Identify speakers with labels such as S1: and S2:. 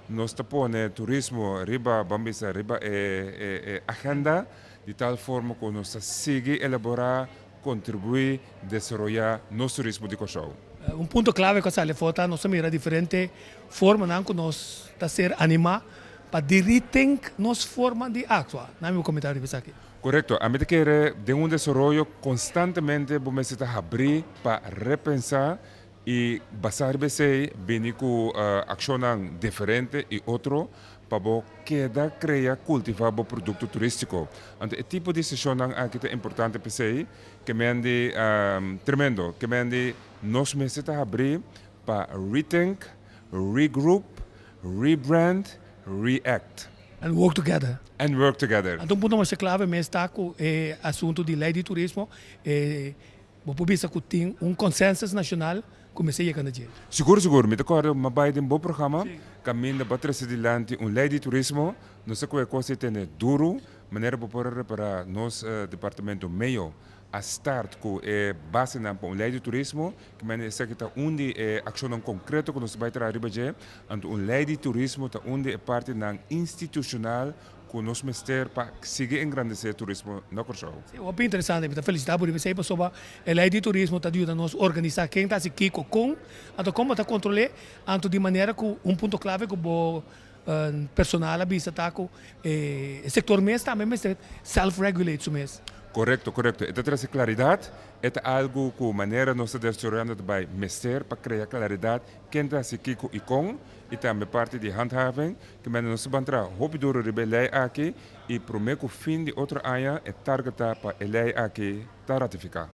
S1: Nos ta pone turismo riba, ban bisa, riba e agenda di tal forma ku nos ta sigui elaborá, kontribuí, desaroyá nos turismo di Kòrsou.
S2: Un punto klave ku a sali afó ta nos ta mira diferente formanan ku nos ta ser animá pa di rethink nos forma di aktua. Nan mi bo komentario riba esaki.
S1: Korekto. Ami ta kere den un desaroyo konstantemente bo mester ta habrí pa repensá i basá riba esei bini ku akshonnan diferente i otro pa bo keda krea kultivá bo produkto turístiko. Anto e tipo di seshonnan aki ta importante p'esei ke men di tremendo, ke men di nos mester ta habrí pa rethink, regroup, rebrand, react.
S2: And work together.
S1: And work together.
S2: Anto un punto masha klave mes ta ku e asuntu di lei di turismo, e bo por bisa ku tin un consensus nashonal ku mester yega na dje.
S1: Sigur sigur, mi ta kòrda mi a bai den bo programa kaminda bo a trese dilanti un lei di turismo, nos a kohe kos ei tene duru, manera bo por a repará nos departamento meo a start ku e basenan pa un lei di turismo, ki mende esaki ta un di e akshonnan konkreto ku nos ta bai traha riba dje. Anto un lei di turismo ta un di e partinan institushonal ku nos mester pa sigui engrandesé turismo na Kòrsou.
S2: Sí, hopi interesante. Mi ta felisitá bo riba esei pasobra e lei di turismo ta yuda nos organisá ken ta hasi kiko, kon, anto kon bo ta kontrol'é, anto di manera ku un punto klave ku bo personal a bisa ta ku e sektor mes tambe mester self-regulate su mes.
S1: Korekto, korekto. E ta trese klaridat. E ta algu ku manera nos ta desaroyando ta bai mester pa krea klaridat ken ta hasi kiko i kon, i tambe parti di handhaving. Ke mende nos ta ban traha hopi duru riba e lei aki i promé ku fin di otro aña e target ta pa e lei aki ta ratifiká.